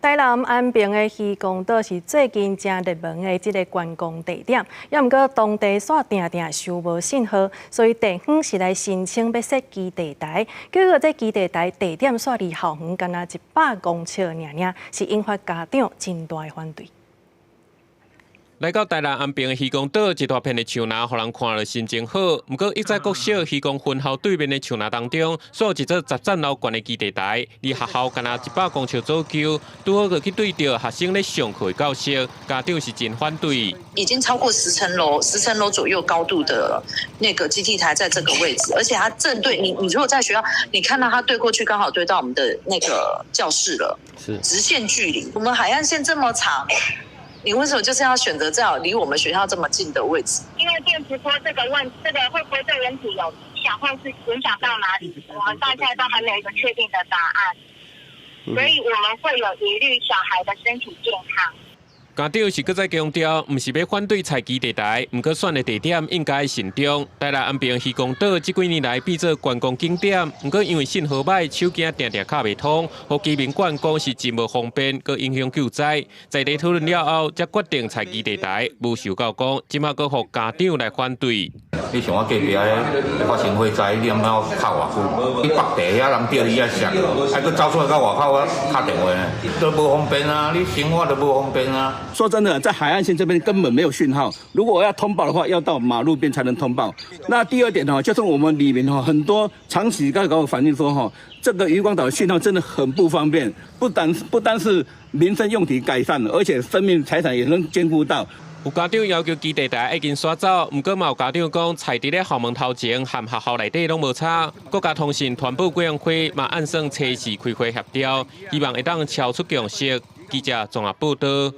台南安平的漁光島是最近誠熱門的這個觀光地點，猶毋過當地煞定定收無信號，所以地方是來申請欲設基地台，結果這基地台地點煞離校園干焦100公尺爾爾，是引發家長真大的反對。來到台南安平的漁光島，一大片的樹林，予人看了心情好。毋過，一在國小漁光分校對面的樹林當中，煞有一座10層樓懸的基地台，離學校干焦100公尺左右，拄好閣去對著學生咧上課的教室，家長是真反對。已經超過十層樓，十層樓左右高度的那個基地台在這個位置，而且它正對你，你如果在學校，你看到它對過去，剛好對到我們的那個教室了，是直線距離。我們海岸線這麼長。你為什麼就是要選擇這樣離我們學校這麼近的位置？因為電磁波這個問，這個會不會對人體有影響，或是影響到哪裡？我們到現在都還沒有一個確定的答案，所以我們會有疑慮小孩的身體健康。家長是閣再強調，毋是欲反對拆基地台，毋過選的地點應該慎重。台南安平漁光島這幾年來變做觀光景點，毋過因為信號䆀，手機定定敲袂通，予居民怨講是真無方便，閣影響救災。在地討論了後，才決定拆基地台。無想到講，這馬閣予家長來反對。你像我隔壁彼發生火災，你毋知影敲偌久？你北地遐人佇你遐摔，還閣走出來到外口啊敲電話呢，都無方便啊！你生活都無方便啊！說真的，在海岸線這邊根本沒有訊號。如果我要通報的話，要到馬路邊才能通報。那第二點呢，就是我們里民哈，很多長期在跟我反映說哈，這個漁光島訊號真的很不方便，不單是民生用體改善，而且生命財產也能兼顧到。有家長要求基地台已經徙走，毋過嘛有家長講，拆佇咧校門頭前和學校內底攏無差。國家通信傳播委員會嘛按算初四開會協調，希望會當敲出共識。記者綜合報導。